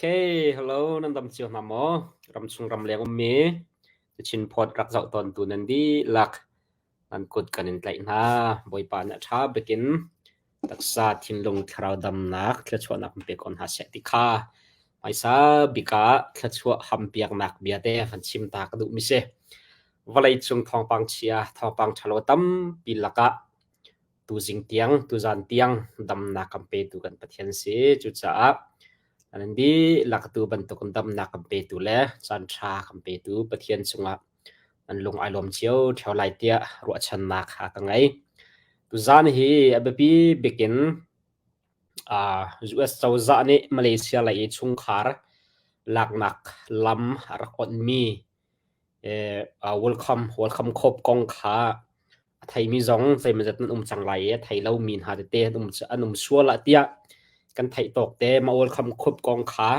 Okay, hello, nan dam cio hna maw? Ramchung ramleng ummi Chin phawt rak zoh tawntu nan dihlak nan kut kan in tlaih hna. Bawipa nih a ṭha bikin taksa, thinlung, thlarau damnak, thluachuahnak in pe ko hna seh ti kha hmaisa bik ah thluachuah hampiaknak bia te van chim ta ka duhmi si. Vawleicung thawngpang chia, thawngpang ṭhalo tampi lakah tuzing tiang, tuzan tiang damnak kan petu kan Pathian si. Cucaah nan dihlak tu bantukin damnak kan petu le caanṭha kan petu Pathian cungah nan lung ai lawm cio ṭheo lai tiah ruahchannak kha ka ngei. Tuzan hi a biapi bik in US cozah nih Malaysia lei i chungkhar laknak lam a rak onhmi welcome welcome khop kong kha a theimi zong zeimawzat nan um cang lai i a thei lomi hna tete an um sual ah tiah kan theih tawk te mah welcome khup kong kha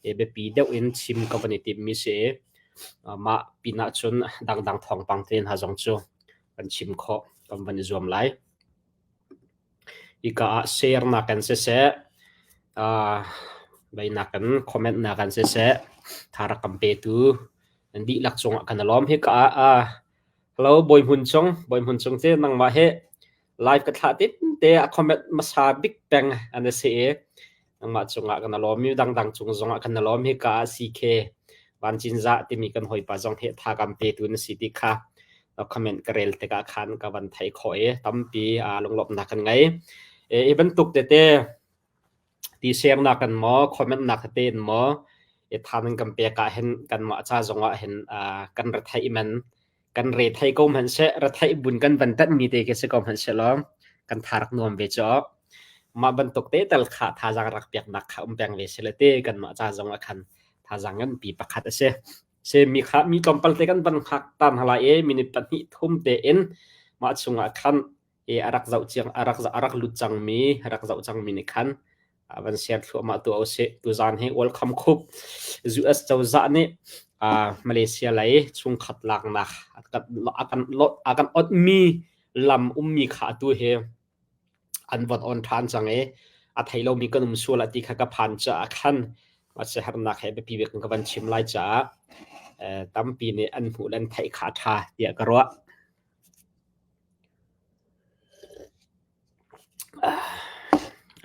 biapi deuh in chim ka van i timmi si. Mah pinah cun dangdang thawngpang te hna zong cu kan chim khawh kan van i zuam lai. Hika ah share nak in siseh, beinak in comment nak in siseh, tha rak kan petu nan dihlak cungah kan i lawm. Hika ah Hello Bawi Hmun Cung, Bawi Hmun Cung cu nangmah hi live ka thlah tin te a comment hmasa bik peng an si i nangmah cungah kan i lawm i dangdang cung zongah kan i lawm. Hika ah CK Van Cinzah timi kan hawipa zong hi tha kan petu na si ti kha comment ka rel tikah khan ka van theih khawh i tampi lunglawmhnak kan ngei. Hi bantuk tete ti share nak in maw comment nak tete in maw i tha nan kan pek ah hin kanmah ca zong ah hin kan retheih man kan re thei ko hmanh seh retheih bun kan van tanh mi te khi si ko hmanh seh law kan tha rak nuam ve cu mah bantuk te tal kha thazaang rak pek nak kha um peng ve se le te kanmah ca zong ah khan thazaang nganpi pakhat a si. Se mi kha mi tlawmpal te kan van hngak tan hala e minute pahnih thum te in mah chungah khan i a rak zoh ciang a rak a rak lut cangmi a rak zoh cangmi nih khan van share thluahmah tu usih. Tuzaan hi welcome khup US cozah nih Malaysia lei chungkhat laknak a kan a kan otmi lam ummi kha atu hi an von on ṭhan cang i a thei lomi kan um sual ah ti kha ka phan caah khan siaherhnak he biapi bik in ka van chim lai caah tampi nih an hmuh le an theih kha a ṭha tiah ka ruah.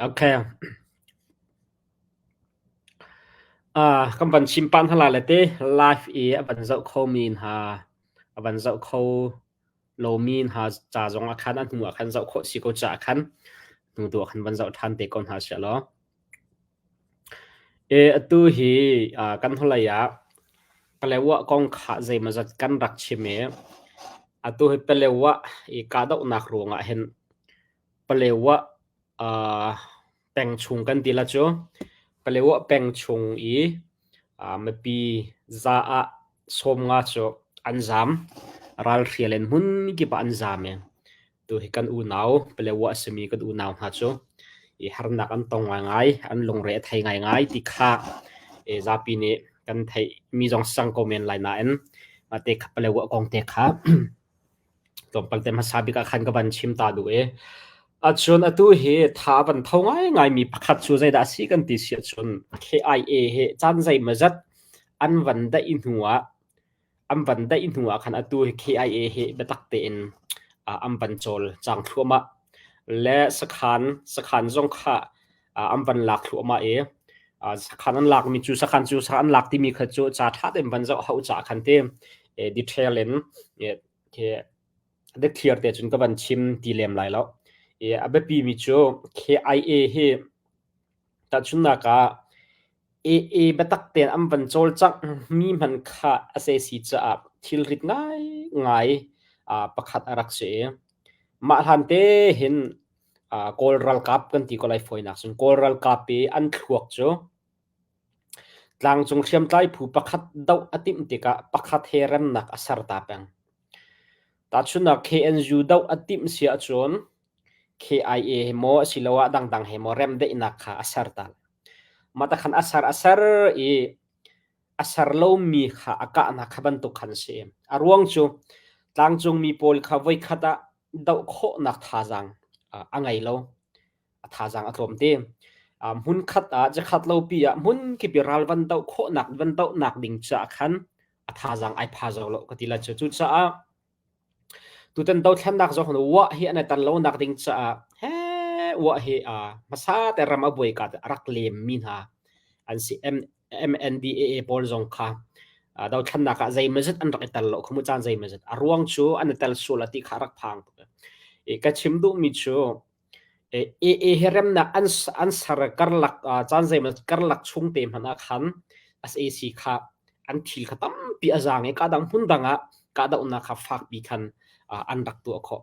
Okay. Kan van chim pah hna lai le te live i a van zoh khomi hna a van zoh kho lomi hna ca zong ah khan a hnu ah khan zoh khawh si ko caah khan hnu tu ah khan van zoh ṭhan te ko hna seh law. Atu hi kan hnulei ah Palewa kong kha zeimawzat kan rak chim i atu hi Palewa i kahdohnak ruangah hin Palewa peng chung kan ti la cu Palewa peng chung i mipi za ah 50 cu an zaam. Ralhrial in hmun kip ah an zaam i Tu hi kan unau Palewa a simi kan unau hna cu i harnak an tong ngaingai, an lungre a thei ngaingai ti kha zapi nih kan theih mi zong sang ko men lai nain mah te kha Palewa kong te kha tlawmpal te hmasa bik ah khan ka van chim ta duh i Acun atu hi tha van tho ngaingai mi pakhat cu zeidah a si kan ti si ahcun KIA hi caan zeimawzat an van daih hnu ah An van daih hnu ah khan atu hi KIA hi biatak tein an van cawlcang thluahmah. Le sakhan sakhan zong kha an van lak thluahmah i sakhan an lakmi cu sakhan cu an lak timi kha cu ca ṭha tein van zoh hau caah khan ti detail in dikthliar te cun ka van chim ti lem lai lo. I a biapi mi cu KIA hi tahchunhnak ah AA biatak tein an van cawlcangh mi hmanh kha a si caah thilrit ngaingai pakhat a rak si i mah hlan te hin Kawl ralkap kan ti ko lai fawinak cun Kawl ralkap i an thluak cu tlangcung hriamtlai phu pakhat doh a timh tikah pakhat he remnak a ser ta peng. Tahchunhnak KNU doh a timh si ahcun KIA he maw asiloah dangdang he maw remdaihnak kha a ser ta. Mah takhan a ser a ser i a ser lomi kha a kahnak kha bantuk khan a si. A ruang cu tlangcungmi pawl kha voikhat ah doh khawhnak thazaang a ngei lo. A thazaang a tlawm te. Hmunkhat ah zakhat lopi ah hmun kip i ral van doh khawhnak van dohnak ding caah khan a thazaang ai pha zo lo ka ti la cu. Cucaah tutan dothlennak zong wah hi an i tel lonak ding caah he wah hi hmasa te ram a buai ka te a rak lem mi hna an si. MNDAA pawl zong kha dothlennak ah zeimawzat an rak i tel lo kha mu caan zeimawzat a ruang cu an i tel sual a ti kha a rak phang tuk. Ka chim duhmi cu AA hi remnak an ser karlak caan zeimawzat karlak chung te hmanh ah khan SAC kha an thil kha tampi a zaang i kadang hmun dang ah kahdohnak kha fakpi khan an rak tuah khawh.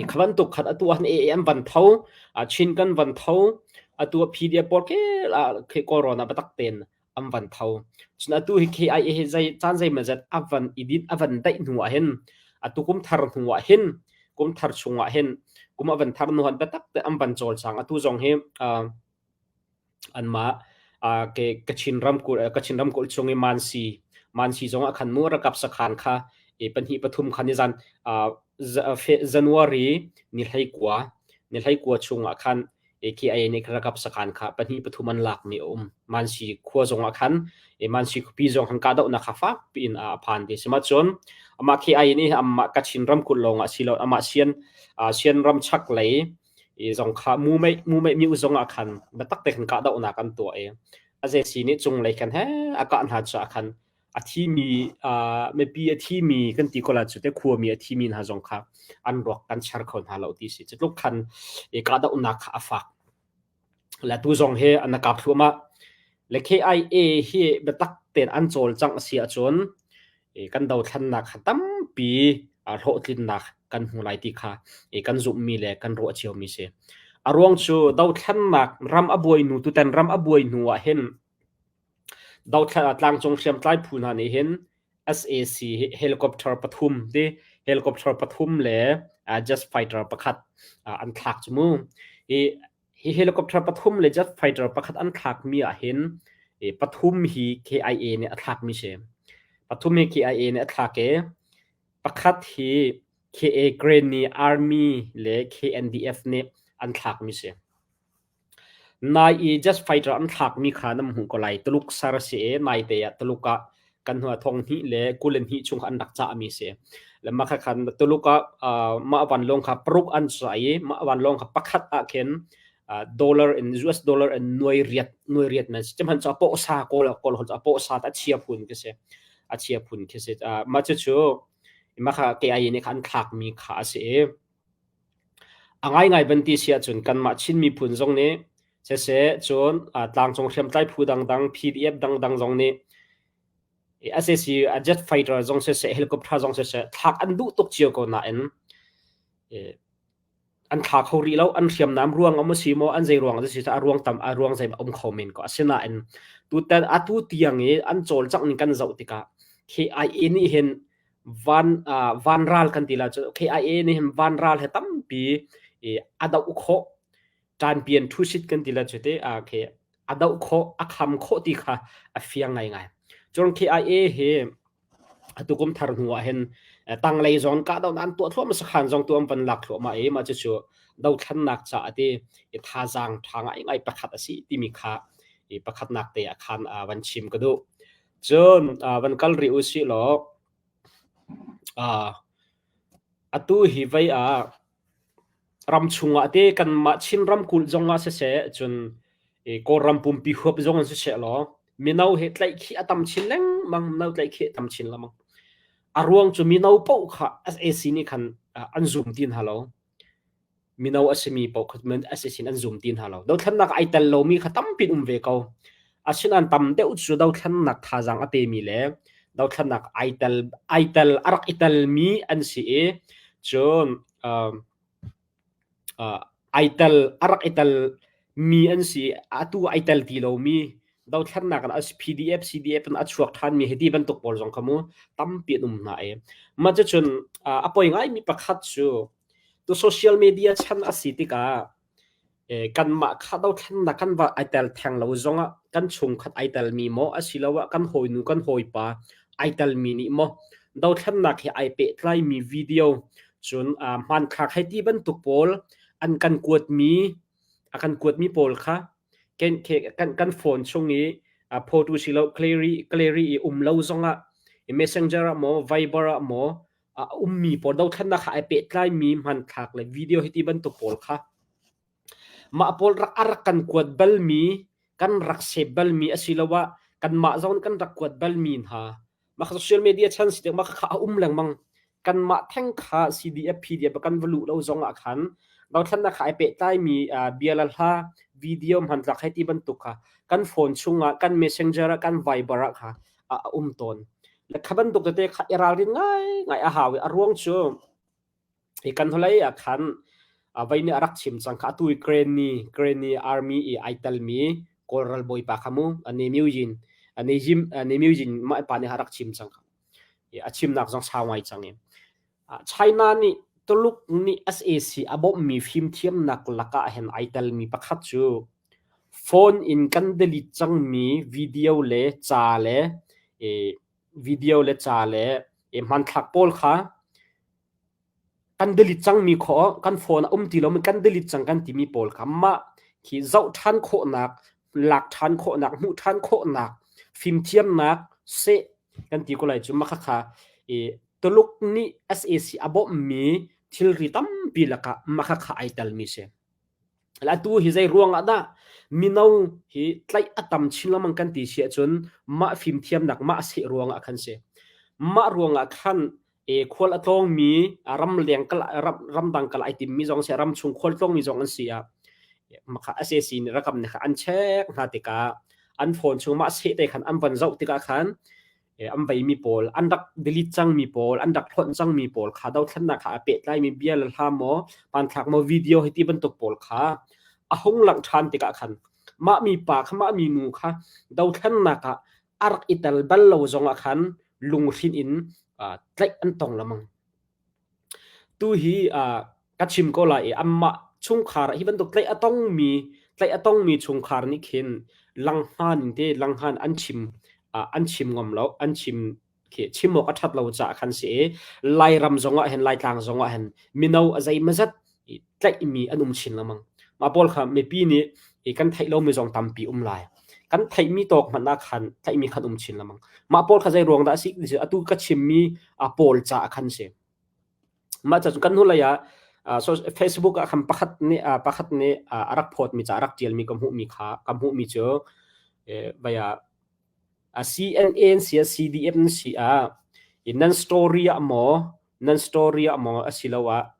Kha bantuk khat atu ah AA an van tho, Chin kan van tho, atu ah PDF pawl khi Kawlrawn ah biatak tein an van tho. Cun atu hi KIA hi zei caan zeimawzat a van i dinh a van daih hnu ah hin atu kum thar hnu ah hin kum thar chung ah hin kum a van thar hnu han biatak tein an van cawlcang. Atu zong hi anmah ke Kachin ramkulh Kachin ramkulh chung i Mansi Mansi zong ah khan mu ralkap sakhan kha i pahnih pathum khan nizan January ni 19 ni 19 chung ah khan KIA nih ralkap sakhan kha pahnih pathum an lak mi a um. Mansi khua zong ah khan Mansi khuapi zong khan kahdohnak kha fak piin a phan ti si. Cun amah KIA nih amah Kachin ramkulh lawng ah si lo amah Sian Sian ram chak lei i zong kha mumei mumei mi zong ah khan biatak te khan kahdohnak an tuah i a si nih cunglei khan he a kah hna caah khan a thimi mipi a thimi kan ti ko la cu te khuami a thimi hna zong kha an ruak kan char kho hna lo ti si cu tluk khan i kahdohnak kha a fak le tu zong hi an kap thluahmah le KIA hi biatak tein an cawlcangh a si ahcun kan dothlennak kha tampi hlawhtlinnak kan hmu lai ti kha kan zumhmi le kan ruah ciomi si. A ruang cu dothlennak ram a buai hnu tutan ram a buai hnu ah hin dothlen tlangcung hriamtlai phu hna nih hin SAC helicopter pathum ti helicopter pathum le jet fighter pakhat an thlak cu mu. Hi Hi helicopter pathum le jet fighter pakhat an thlakmi ahhin pathum hi KIA nih a thlakmi si. Pathum hi KIA nih a thlak i pakhat hi KA Granny Army le KNDF nih an thlakmi si. Nai i jet fighter an thlakmi kha nan hmuh ko lai. Tuluk sar a si i naite ah Tuluk ah kan hnu ah thong hnih le 22 chung kha an rak cahmi si. Le mah kha khan Tuluk ah mah vanlawng kha paruk an cah i mah vanlawng kha pakhat ah khin dollar in US dollar in nuai riat nuai riat man si. Cuhman cu a pawhsa kawl kawl hol cu a pawhsa a chia phun khi si. A chia phun khi si. Mah cucu mah kha KIA nih kha an thlakmi kha a si i A ngaingai van ti si ahcun kanmah Chin miphun zong nih siseh cun tlangcung hriamtlai phu dangdang PDF dangdang zong nih SAC jet fighter zong siseh helicopter zong siseh thlak an duh tuk cio ko nain an thla kho rih lo an hriamnam ruang a si maw an zei ruang a si a ruang tam a ruang zei um kho men ko asinain tutan atu tiang i an cawlcangh ning kan zoh tikah KIA nih hin van vanral kan ti la cu KIA nih hin vanral he tampi i a doh khawh ṭanpian ṭhusit kan ti la cu te khi a doh khawh a kham khawh ti kha a fiang ngaingai cun KIA hi atu kum thar hnu ah hin tanglei zong kahdohnak an tuah thluahmah sakhan zong tu an van lak thluahmah i mah cucu dothlennak caah ti i thazaang ṭha ngaingai pakhat a si timi kha i pakhatnak te ah khan van chim ka duh Cun van kal rih u sih law atu hi vei ah ram chungah te kanmah Chin ramkulh zongah siseh cun Kawlram pumpi huap zong in siseh law mino hi tlaihkhih a tam chin lengmang mino tlaihkhih a tam chin lengmang. A ruang cu mino paoh kha SAC nih khan an zum ti hna lo. Mino a simi paoh kha a si sin an zum ti hna lo. Dothlennak ai tel lomi kha tampi um ve ko. Asinain tam deuh cu dothlennak thazaang a pemi le dothlennak ai tel ai tel a rak i telmi an si i cun uh, uh, ai tel a rak i tel mi an si atu ai tel ti lomi dothlennak in PDF CDF in a chuak ṭhanmi hiti bantuk pawl zong kha mu tampi an um hna i mah cucun a poi ngaimi pakhat cu tu social media chan a si tikah kanmah kha dothlennak kan va ai tel theng lo zongah kan chungkhat ai telmi maw asiloah kan hawinu kan hawipa ai telmi nih maw dothlennak he ai pehtlaimi video cun hmanthlak hei ti bantuk pawl an kan kuatmi a kan kuatmi pawl kha. Kan kan phone chung i photo si lo gallery gallery i um lo zongah Messenger ah maw Viber ah maw a ummi pawl dothlennak kha ai pehtlaimi hmanthlak le video hi ti bantuk pawl kha mah pawl rak a rak kan kuat balmi kan rak save balmi asiloah kanmah zong kan rak kuat balmi hna mah social media chan si mah kha a um lengmang. Kanmah theng kha CDF PDF kan va luh lo zong ah khan dothlennak kha ai pehtlaimi bia le hla video hmantlak hei ti bantuk kha kan phone chungah kan messenger ah kan viber ah kha a um tawn. Le kha bantuk tete kha i ralrin ngaingai a hau i a ruang cu hi kan hnulei ah khan vei nih a rak chim cang kha atu i Granny Granny Army i ai telmi Kawl ralbawipa kha mu ane Myujin ane Yim ane Myujin mah pa nih a rak chim cang kha. A chimnak zong sau ngai cang i China nih Tuluk nih sac a bawmhmi fimthiamnak lakah hin ai telmi pakhat cu phone in kan delete cangmi video le ca le video le ca le hmanthlak pawl kha kan delete cangmi khawh kan phone a um ti lomi kan delete cang kan timi pawl kha mah khi zoh ṭhan khawhnak lak ṭhan khawhnak hmuh ṭhan khawhnak fimthiamnak seh kan ti ko lai cu mah khakha i Tuluk nih sac a bawmhmi thilri tampi lakah mah khakha ai telmi si. Atu hi zei ruang ah dah mino hi tlaih a tam chin lengmang kan ti si ahcun mah fimthiamnak mah seh ruang ah khan si. Mah ruang ah khan e khual a tlawngmi ramleng kal ramdang kal ai timmi zong si ramchung khual tlawngmi zong an si ah makha SAC nih rakam nih kha an check hna tikah an phone chung mah seh te khan an van zoh tikah khan an veimi pawl an rak delete cangmi pawl an rak hlonh cangmi pawl kha dothlennak kha a pehtlaimi bia le hla maw hmanthlak maw video hi ti bantuk pawl kha a hung langh ṭhan tikah khan mah mi pa kha mah mi nu kha dothlennak ah a rak i tel bal lo zongah khan lunghrinh in tlaih an tong lengmang. Tu hi ka chim ko lai i anmah chungkhar hi bantuk tlaih a tongmi tlaih a tongmi chungkhar nih khin langhngan in te langhngan an chim an chim ngam lo an chim khi chim awk a ṭhat lo caah khan si i Lairam zongah hin Laitlang zongah hin mino a zeimazat tlaihmi an um chin lengmang. Mah pawl kha mipi nih i kan theih lomi zong tampi um lai. Kan theihmi tawk hmanh ah khan tlaihmi khan um chin lengmang. Mah pawl kha zei ruang dah a si ti atu ka chimmi a pawl caah khan si. Mah ca cu kan hnulei ah so Facebook ah khan pakhat nih pakhat nih a rak phawtmi ca a rak ṭialmi ka hmuhmi kha ka hmuhmi cu vai ah CNA an si ah CDF an si ah nan story ah maw nan story ah maw asiloah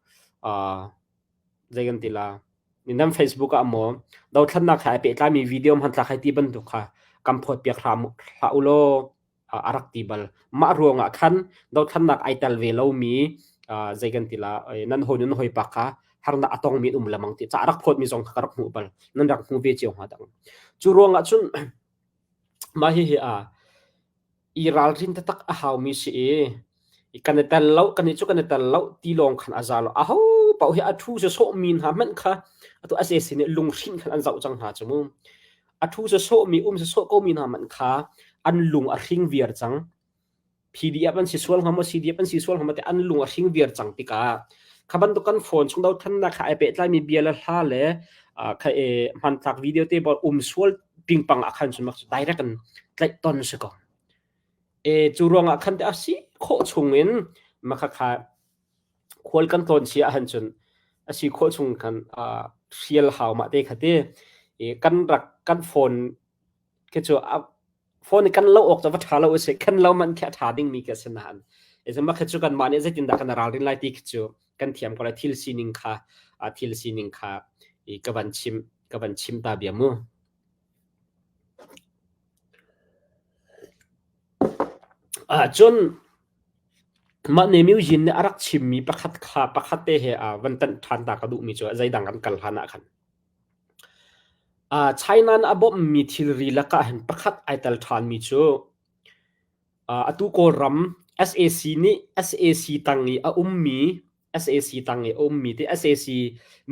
zei kan ti la nan Facebook ah maw dothlatnak he ai pehtlaimi video hmanthlak hei ti bantuk kha kan phawtpiak hram hlah u law a rak ti bal. Mah ruangah khan dothlatnak ai tel ve lomi zei kan ti la nan hawi nan hawipa kha harnak a tongmi an um lemang ti ca rak phawtmi zong kha ka rak hmuh bal. Nan rak hmu ve cio hnga dang. Cu ruangah cun mah hihi a i ralrin taktak a haumi si i kan i tel lo kan i cu kan i tel lo ti lawng khan a za lo. Aho paoh hi a thu sawsawhmi hna hmanh kha atu sac nih lunghrinh khan an zoh cang hna cu mu. A ṭhu sawsawhmi um sawsawh komi hna hmanh kha an lung a hring viar cang. PDF an si sual hnga maw CDF an si sual hnga maw ti an lung a hring viar cang tikah kha bantuk kan phone chung dothlennak kha ai pehtlaimi bia le hla le kha e hmanthlak video te bol um sual pingpang ah khan cun direct in tlaih ton si ko. E cu ruangah khan te a si khawh chung in makha kha khual kan tlawn si ahhin cun a si khawh chung khan hrial hau mah te kha ti i kan rak kan phone khi cu phone i kan lo awk cu va ṭha lo a si kan lo man khi a ṭha dingmi khi a si nain mah khi cu kanmah nih zeitindah kan ralrin lai ti khi cu kan thiam ko lai thil sining kha thil sining kha i ka van chim ka van chim ta bia mu. Cun mah Nemyujin nih a rak chimmi pakhat kha pakhat te he van tanh ṭhan ta ka duhmi cu zeidang kan kal hlan ah khan. China nih a bawmhmi thilri lakah hin pakhat ai tel ṭhanmi cu atu Kawlram sac nih sac tang i a ummi sac tang i a ummi te sac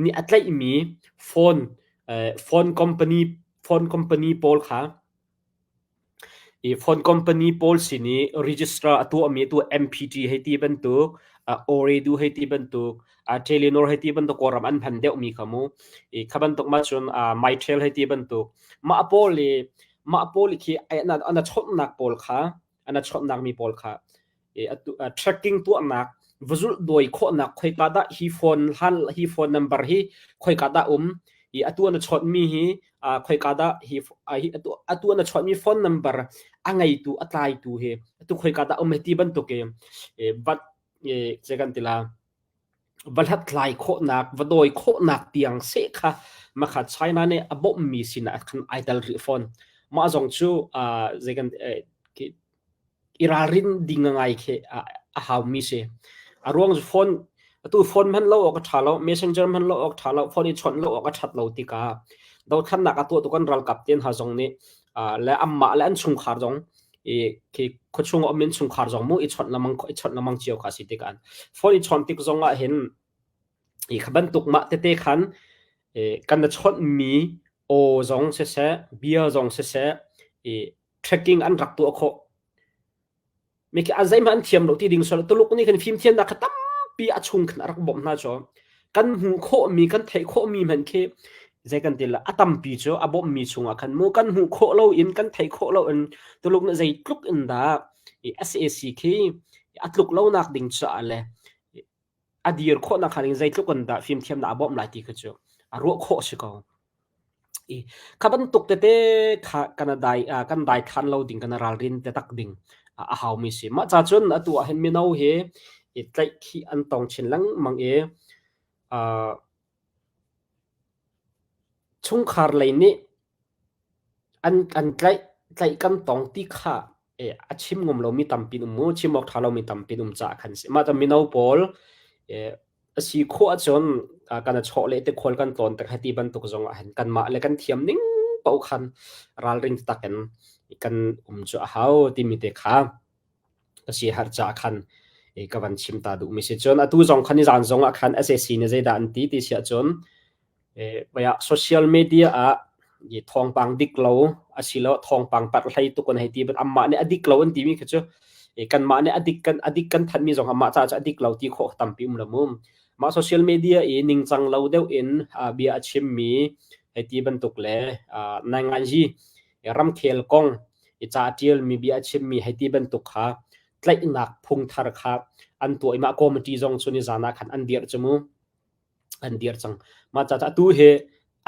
nih a tlaihmi phone phone company phone company pawl kha I phone company pawl sin i register a tuahmi tu MPT hei ti bantuk. Ooredoo hei ti bantuk, Telenor hei ti bantuk Kawlram an hman deuhmi kha mu. I kha bantuk ma cun Mytel hei ti bantuk. Mah pawl i mah pawl khi an a chawnhnak pawl kha an a chawnhnak mi pawl kha tracking tuahnak va zulh dawi khawhnak khoika dah hi phone hlan hi phone number hi khoika dah um i atu an chawnhmi hi khoika dah hi atu an chawnhmi phone number a ngeitu a tlaitu hi atu khoika dah um hi ti bantuk i vat ce kan ti la va hlathlai khawhnak va dawi khawhnak tiang seh kha makha China nih a bawmhmi sinah khan ai tel rih fawn mah zong cu zei kan i ralrin ding ngai khi a haumi si. A ruang cu phone atu phone hman lo awk a ṭha lo, messenger hman lo awk ṭha lo, phone i chawnh lo awk a ṭhat lo tikah dothlannak a tuahtu kan ralkap te hna zong nih le anmah le an chungkhar zong i khi khuachung a um in chungkhar zong mu i chawnh lengmang i chawnh lengmang cio kha si tikah phone i chawnh tik zong ah hin i kha bantuk mah tete khan kan na chawnhmi aw zong siseh bia zong siseh i tracking an rak tuah khawh. Mi khi a zeihmanh an thiam lo ti ding sual Tuluk nih khan fimthiamnak kha tampi a chung khan a rak bawmh hna cu. Kan hmuh khawhmi kan theih khawhmi hmanh khi zei kan ti la a tampi cu a bawmhmi chungah khan mu kan hmuh khawh lo in kan theih khawh lo in Tuluk nih zeitluk in dah SAC khi a tluk lo nak ding caah le a dir khawhnak hnga ding zeitluk in dah fimthiamnak a bawmh lai ti kha cu a ruah khawh si ko. I kha bantuk tete kha kan dai kan dai than lo ding kan ralrin te tak ding a haumi si. Mah ca cun atu ah hin mino hi i tlaih khi an tong chin lengmang i chungkhar lei nih An kan tlaih tlaih kan tong ti kha a chim ngam lomi tampi an um mu. Chim awk ṭha lomi tampi an um caah khan a si. Mah cu mino pawl a si khawh ahcun kan i chawh leh tikhual kan tlawn tik hiti bantuk zong ah hin kanmah le kan thiam ning paoh khan ralring taktak in kan um cu a hau timi te kha ka si har caah khan ka van chim ta duhmi si. Cun atu zong khan nizaan zong ah khan sac nih zeidah an ti ti si ahcun Social media ah thawngpang dik lo asiloah thawngpang parhlei tuk an hei ti but anmah nih a dik lo an timi khi cu kanmah nih a dik kan thanhmi zong anmah caah cun a dik lo ti khawh tampi um lo mu. Mah social media i ningcang lo deuh in bia a chimmi hei ti bantuk le nainganzi ramkhel kong i ca a ṭialmi bia a chimmi hei ti bantuk kha tlaihnak phung thar kha an tuah i mah committee zong cu nizan ah khan an dirh cu mu. An dir cang. Mah caah atu hi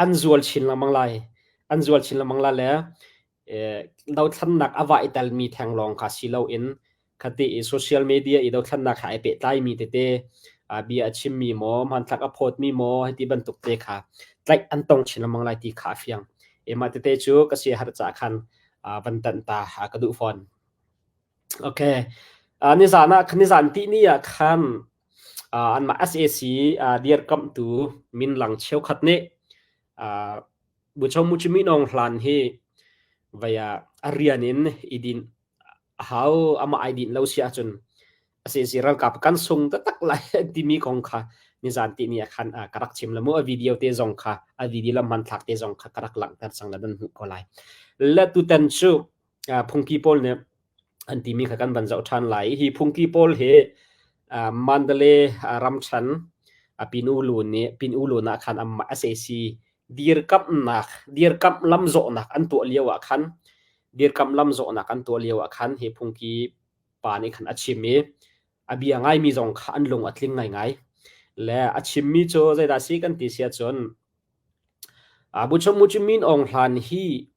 an zual chin lengmang lai. An zual chin lengmang lai le dothlannak a va i telmi theng lawng kha si loin khati i social media i dothlannak he ai pehtlaimi tete bia a chimmi maw hmanthlak a phawtmi maw hiti bantuk te kha tlaih an tong chin lengmang lai ti kha a fiang. E mah tete cu ka sia har caah khan van tanh ta ka duh fawn. Okay. Nizan ah nizan tih ni ah khan Anmah sac dirkamhtu minlang cheukhat nih Buchomuchi Minong Hlan hi vei ah a rian in i dinh a hau. Amah ai dinh lo si ahcun sac ralkap kan sung taktak lai an timi kong kha nizan tihni ah khan ka rak chim la mu. A video te zong kha a video le hmanthlak te zong kha ka rak langhter cang la nan hmuh ko lai. Le tutan cu phungki pawl nih an timi kha kan van zoh ṭhan lai. Hi phungki pawl hi Mandalay ramṭhen Pin U Lun nih Pin U Lun ah khan anmah sac dirkamhnak dirkamh lamzawhnak an tuah lio ah khan dirkamh lamzawhnak an tuah lio ah khan hi phungki pa nih khan a chim i a bia ngaimi zong kha an lung a tling ngaingai. Le a chimmi cu zeidah si kan ti si ahcun Buchomuchi Min Aung Hlan hi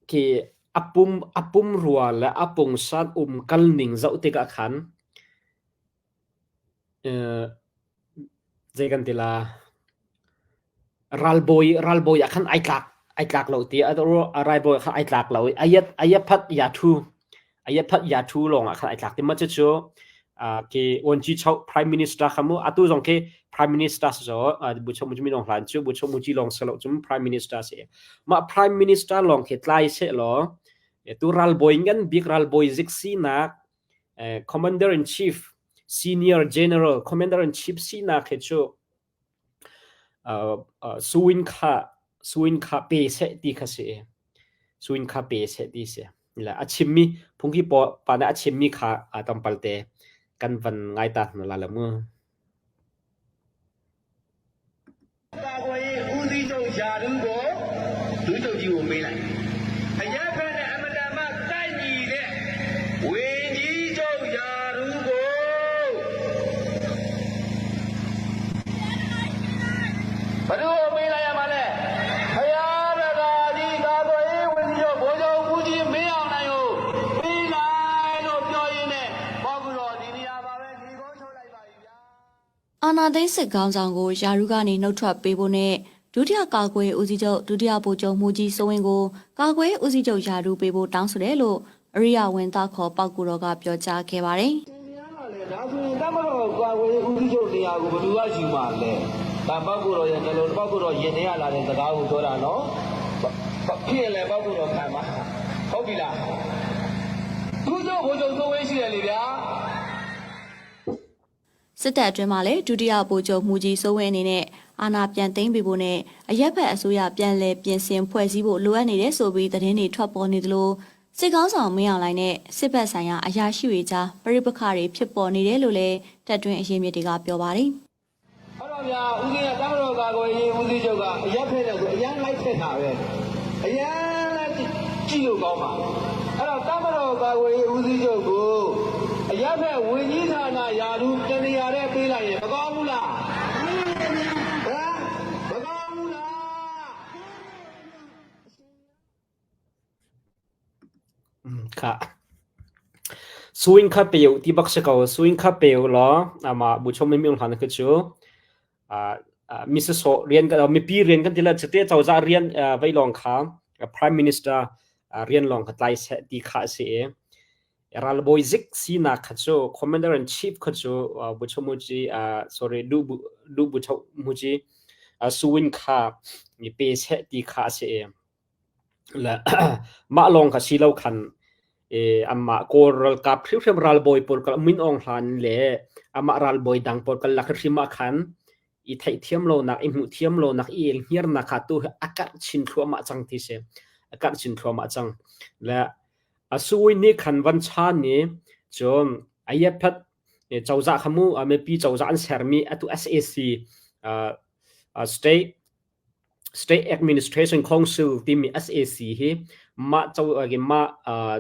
Khi a pumrua le a pungsan umkal ning zoh tikah khan zei kan ti la ralbawi ralbawi ah khan ai tlak ai tlak lo ti ralbawi ah khan ai tlak lo i a yat ya thu a yat ya thu lawng ah khan ai tlak ti ma cucu khi Wanci Choh Prime Minister kha mu atu zong khi Prime Minister si zo Buchok Muji Minong hlan cu Buchok Muji lawng si lo cum Prime Minister si mah Prime Minister lawng khi tlai se law tu ralbawi ngan bik ralbawi zik sinak Commander in Chief Senior General Commander in Chief sinak hi cu Suin kha suin kha pe seh ti kha si. Suin kha pe seh ti si. A chimmi phungki pa nih a chimmi kha aa tampal te. Kan van ngai ta hna la le mu. ကာကွယ်ရေးဦးစီးချုပ်ယာရုကိုဒုချုပ်ကြီးကိုပေးလိုက်အရက်ဖက်နဲ့အမတန်မှတိုက်ညီတဲ့ဝင်ကြီးချုပ်ယာရုကိုဘယ်သူကိုပေးလိုက်ရမှာလဲဖယားတကာကြီးကာကွယ်ရေးဝန်ကြီးချုပ်ဗိုလ်ချုပ်ဦးကြီးမင်းအောင်နိုင်ကိုပေးလိုက်လို့ပြောရင်းနဲ့ဘောကူတော်ဒီနေရာမှာပဲညီကုန်းချုပ်လိုက်ပါပြီဗျာ အာနာသိန်းစစ်ခေါင်းဆောင်ကိုယာရုကနေနှုတ်ထွက်ပေးဖို့နဲ့ဒုတိယကာကွယ်ဦးစီးချုပ်ဒုတိယဗိုလ်ချုပ်မှုကြီးစိုးဝင်းကိုကာကွယ်ဦးစီးချုပ်ယာရုပေးဖို့တောင်းဆိုတယ်လို့အရိယဝန်သားခေါ်ပောက်ကူတော်ကပြောကြားခဲ့ပါတယ်။ ဒါဆိုရင်တမတော်ကာကွယ်ရေးဦးစီးချုပ်နေရာကိုဘယ်သူကယူမှာလဲဒါပောက်ကူတော်ရဲ့နှလုံးပောက်ကူတော်ရင်ထဲရလာတဲ့စကားကိုပြောတာနော်ဖြစ်ရင်လည်းပောက်ကူတော်ခံပါဟုတ်ပြီလားသူချုပ်ဘိုလ်ချုပ်စိုးဝင်းရှိတယ်လေဗျာ စစ်တပ်အတွင်းမှာလည်းဒုတိယဗိုလ်ချုပ်မှုကြီးစိုးဝင်းအနေနဲ့အာဏာပြန်သိမ်းပေးဖို့နဲ့အရက်ဖက်အစိုးရပြန်လည်ပြင်ဆင်ဖွဲ့စည်းဖို့လိုအပ်နေတယ်ဆိုပြီးသတင်းတွေထွက်ပေါ်နေသလိုစစ်ကောင်းဆောင်မင်းအောင်လှိုင်နဲ့စစ်ဘက်ဆိုင်ရာအရာရှိတွေကြားပရိပခတွေဖြစ်ပေါ်နေတယ်လို့လည်းတပ်တွင်းအရင်းမြစ်တွေကပြောပါတယ်။ ဟုတ်တော့ဗျာဦးစီးကတမတော်ကာကွယ်ရေးဦးစီးချုပ်ကအရက်ဖက်တယ်ဆိုအရန်လိုက်ဖက်တာပဲအရန်လိုက်ကြည့်လို့ကောင်းပါအဲ့တော့တမတော်ကာကွယ်ရေးဦးစီးချုပ်ကိုအရက်ဖက်ဝင်ကြီးဌာနယာရုတနေရာတဲ့ပေးလိုက်ရင်မကောင်းဘူးလားဟမ်မကောင်းဘူးလား Kha. Suing kha peu ti bak si ko. Suing kha peu law amah buchom mi hlan khi cu mi sasawh rian kan mipi rian kan ti le cite cozah rian vei lawng kha prime minister rian lawng kha tlai seh ti kha a si i ralbawi zik sinak kha cu commander in chief kha cu buchomuci sorry du du buchomuci suwin kha mi pe seh ti kha a si i Le mah lawng kha si lo khan anmah Kawl ralkap hrimhrim ralbawi pawl kha Min Aung Hlaing le amah ralbawi dang pawl kan lak hrim ah khan i theihthiam lonak, i hmuhthiam lonak, i elhngiarnak kha tu hi a karh chin thluahmah cang ti si. A karh chin thluahmah cang. Le a sui nih khan van chan i cun Ayephet cozah kha mu mipi cozah an sermi atu SAC state State Administration Council timi SAC hi mah mah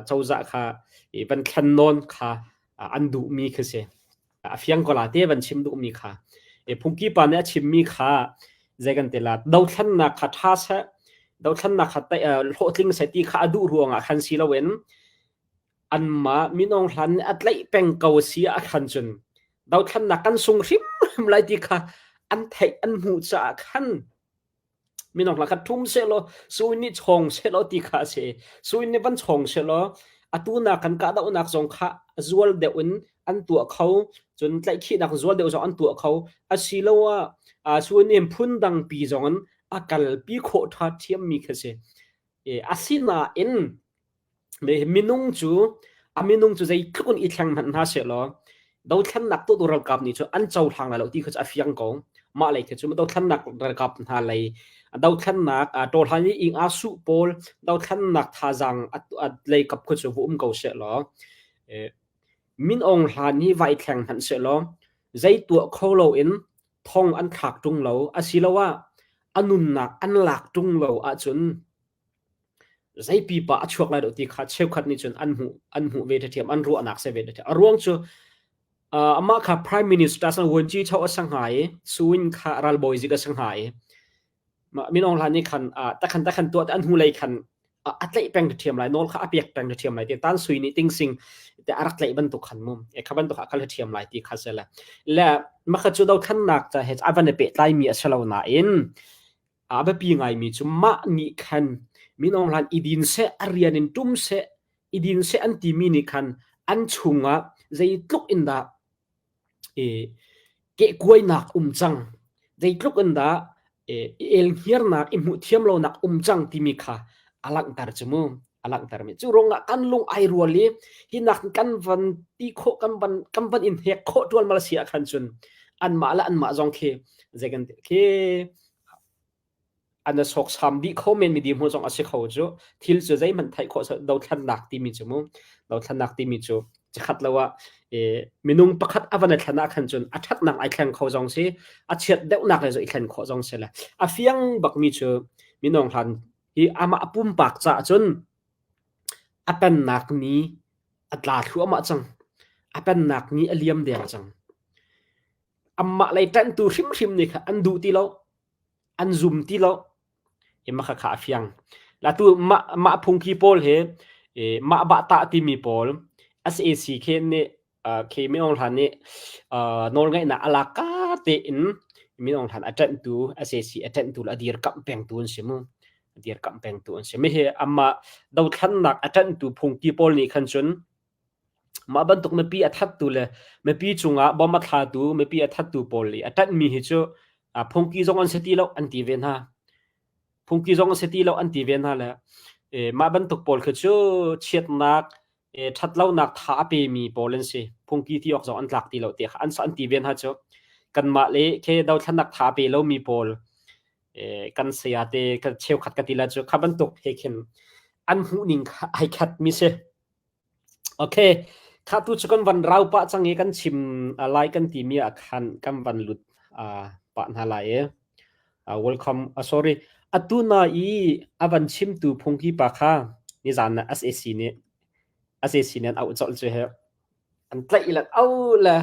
cozah kha van thlen nawn kha an duhmi khi si. A fiang ko la te van chim duhmi kha. Phungki pa nih a chimmi kha zei kan ti la dothlennak kha ṭha seh, dothlennak kha hlawhtling seh ti kha a duh ruangah khan si loin anmah minung hlan nih a tlaih peng ko si ah khan cun dothlennak kan sung hrimhrim lai ti kha an theih an hmuh caah khan minung hlan kha ṭhum sehlaw sui nih chawng sehlaw ti kha a si. Sui nih van chawng sehlaw atu nak kan kahdohnak zong kha zual deuh in an tuah kho cun tlaihkhihnak zual deuh zong an tuah kho asiloah sui nih phun dangpi zong in a kalpi khawh ṭha ṭhiammi khi a si. Asinain Minung cu a minung cu zeitluk in i thleng hmanh hna sehlaw dothlennak tuahtu ralkap nih cun an cohlang lai lo ti kha cu a fiang ko. Mah lei khi cu dothlennak ralkap hna lei dothlennak tawhlan i ing aa suh pawl dothlennak thazaang a lei kap khu cu va um ko sehlaw Min Aung Hlaing nih vai thleng hmanh sehlaw zei tuah kho loin thong an thlak ṭung lo asiloah a nunnak an lak ṭung lo ahcun Zei pipa a chuak lai lo ti kha cheukhat nih cun an hmuh an hmuh ve ṭhiam an ruahnak si ve ṭhiam. A ruang cu amah kha Prime Minister sang vuanci cho a sang hnga i Suin kha ralbawi zik a sang hnga i Min Aung Hlaing nih khan takhan takhan tuah an hnulei khan a tlaih peng ṭhiam lai nawl kha a pek peng ṭhiam lai ti tan sui nih tingsing te a rak tlaih bantuk khan mu e kha bantuk a kal ṭhiam lai ti kha se le le makha cu dothlannak ca he a van i pehtlai mi a si lo nain A biapi ngaimi cu mah nih khan Min Aung Hlaing i din seh, a rian in ṭum seh, i din seh an timi nih khan an chungah zeitluk in dah i kehkuainak um cang, zeitluk in dah i elhngiarnak, i hmuhthiam lonak um cang timi kha a langhter cu mu. A langhtermi. Cu ruangah kan lung ai rual i hi nak kan van ti khawh, kan van, kan van in hnek khawh ṭualmal si ah khan cun anmah le anmah zong khi zei kan ti khi an sawksam dih kho men mi dirhmun zong a si kho cu thil cu zeihmanh theih khawh dothlannak timi cu mu dothlannak timi cu. Chikhat lo ah minung pakhat a van i thlen ah khan cun a ṭhatnak ai thleng kho zong si, a chiat deuhnak le i thlen khawh zong si le a fiang bakmi cu minung hlan hi amah pumpak caah cun a pennak ni a tla thluahmah cang. A pennak ni a liam deng cang. Amah lei ṭanhtu hrimhrim nih kha an duh ti lo. An zum ti lo. I mah khakha a fiang. La tu mah mah phungki pawl hi mah bah tah timi pawl SAC khe nih khi Min Aung Hlaing nih nawlngeihnak a lak ka tein Min Aung Hlaing a ṭanhtu SAC a ṭanhtu le a dirkamh pengtu an si mu. A dirkamh pengtu an si. Mi hi amah dothlannak a ṭanhtu phungki pawl nih khan cun mah bantuk mipi a thattu le mipi cungah bom a thlatu mipi a thattu pawl i a ṭanhmi hi cu phungki zong an si ti lo an ti ve hna. Phungki zong an si ti lo an ti ve hna le mah bantuk pawl khi cu chiatnak ṭhatlonak tha a pemi pawl an si. Phungki ti awk zong an tlak ti lo ti kha an an ti ve hna cu. Kanmah le khi dothlannak tha a pe lomi pawl kan saya te kan cheukhat ka ti la cu kha bantuk he khin an hmuhning kha ai khat mi si. Okay, kha tu cu kan van rau pah cang i kan chim lai kan timi ah khan kan van lut pah hna lai i. Welcome, sorry. Atu na i a van chimtu phungki pa kha nizan na SAC nih SAC nih an auh colh cu he. An tlaih le au le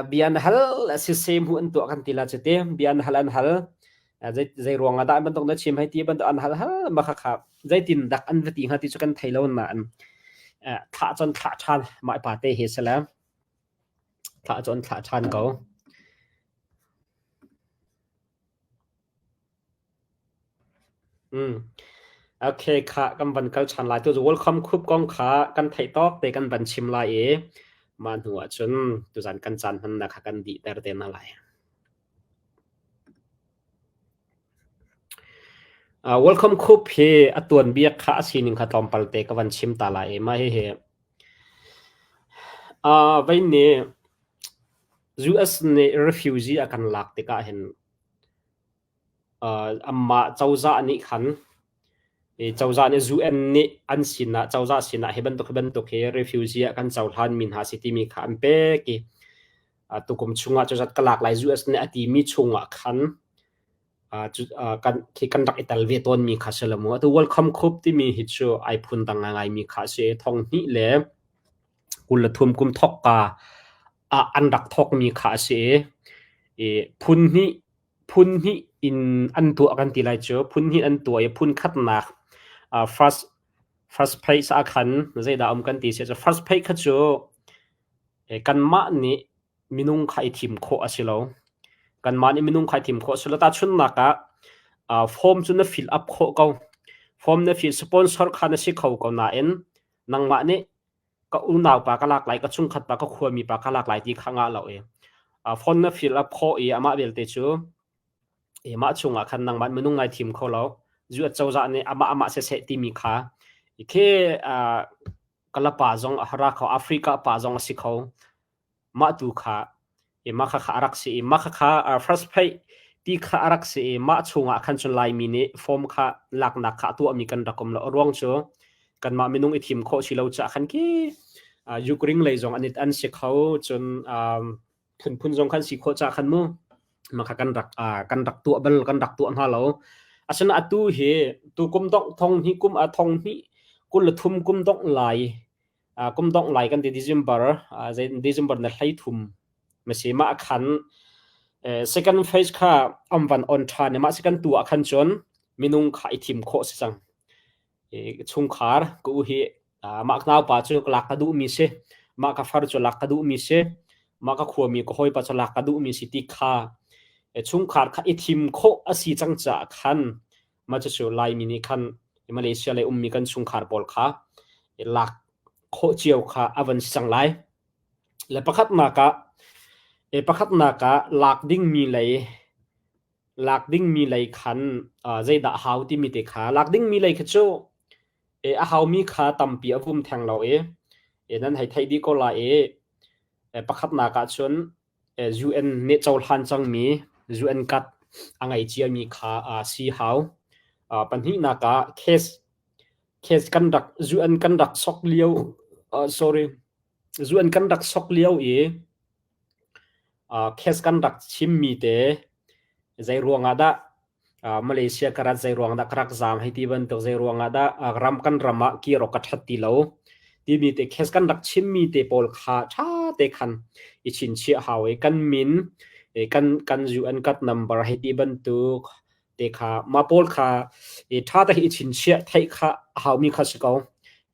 bia na hal sisem hu an tuah kan ti la cu te bia an hal an hal zei ruang ah dah bantuk na chim hei ti bantuk an hal hal ma kha kha zeitin dak an va ti hnga ti cu kan thei lo na an thlah chon thlah than mah pa te hi sala thlah chon thlah than ko Mm. Okay, kha kan van kal ṭhan lai. Tu cu welcome khup kong kha kan theih tawk te kan van chim lai i mah hnu ah cun tuzan kan caan hmannak kha kan dihter te hna lai. Uh, welcome khup hi a tuanbia kha a sining kha tlawmpal te ka van chim ta lai i mah hihi uh, vei nih US nih refugee a kan lak tikah hin Amah cozah nih khan cozah nih UN nih an sinah cozah sinah hi bantuk hi bantuk hi refugee ah kan cohlanmi hna si timi kha an pek i tukum chungah cuzat ka lak lai US nih a timi chungah khan kan khi kan rak i tel ve tawnmi kha si lo mu. Atu welcome khup timi hi cu ai phun dang ngaingaimi kha a si. Thong hnih le 23 kum thokka ah an rak thokmi kha a si i phun hnih phun hnih in an tuah kan ti lai cu phun hnih an tuah i phun khatnak first first phase ah khan zeidah um kan ti si cu first phase kha cu kanmah nih minung kha i thim khawh a si lo kanmah nih minung kha i thim khawh a si lo tahchunhnak ah form cu na fill up khawh ko form na fill sponsor kha na si kho ko nain nangmah nih ka unau pa ka lak lai ka chungkhat pa ka khuami pa ka lak lai ti kha ngah lo i phone na fill up khawh i amah belte cu i mah chungah khan nangmah minung ngai thim kho lo zu cozah nih amah amah seseh timi kha i khi kalapa zong a hara kho Africa pa zong a si kho Mah tu kha i mah khakha a rak si i mah khakha first pay ti kha a rak si i mah chungah khan cun Laimi nih form kha laknak kha a tuahmi kan rak um lo. A ruang cu kanmah minung i thim khawh si lo caah khan khi Ukraine lei zong an an si kho cun phunphun zong khan si khawh caah khan mu mah kha kan rak kan rak tuah bal kan rak tuah hna lo. Asinain atu hi tu kum dongh thong hnih kum a thong hnih 23 kum dongh lai kum dongh lai kan ti December December na 13 masi mah khan second phase kha am van on than mah second tu ah khan cun minung kha i thim khawh si cang chungkhar ku hi mah nau pa cu lak ka duh mi si mah ka far cu lak ka duh mi si mah ka khuami ka hawi pa cu lak ka duh mi si ti kha chungkhar kha i thim khawh a si cang caah khan Mah cucu Laimi nih khan Malaysia lei ummi kan chungkhar pawl kha lak khawh cio kha a van si cang lai. Le pakhatnak ah pakhatnak ah lak dingmi lei lak dingmi lei khan zeidah a hau timi te kha lak dingmi lei kha cu a haumi kha tampi a vum theng lo i nan hei theih dih ko lai i pakhatnak ah cun UN nih cohlan cangmi UN kat a ngei ciami kha si hau. Pahnihnak ah case case kan rak UN kan rak sok lio. Sorry, UN kan rak sok lio i case kan rak chimmi te zei ruangah dah Malaysia ka rat, zei ruang dah ka rak zaam hei ti bantuk, zei ruangah dah ram kan ram ah kir awk ka ṭhat ti lo timi te case kan rak chimmi te pawl kha ṭha te khan i chinchiah hau i kan min kan kan UN card number hei ti bantuk te kha mah pawl kha i ṭha te i chinchiah theih kha a haumi kha si ko.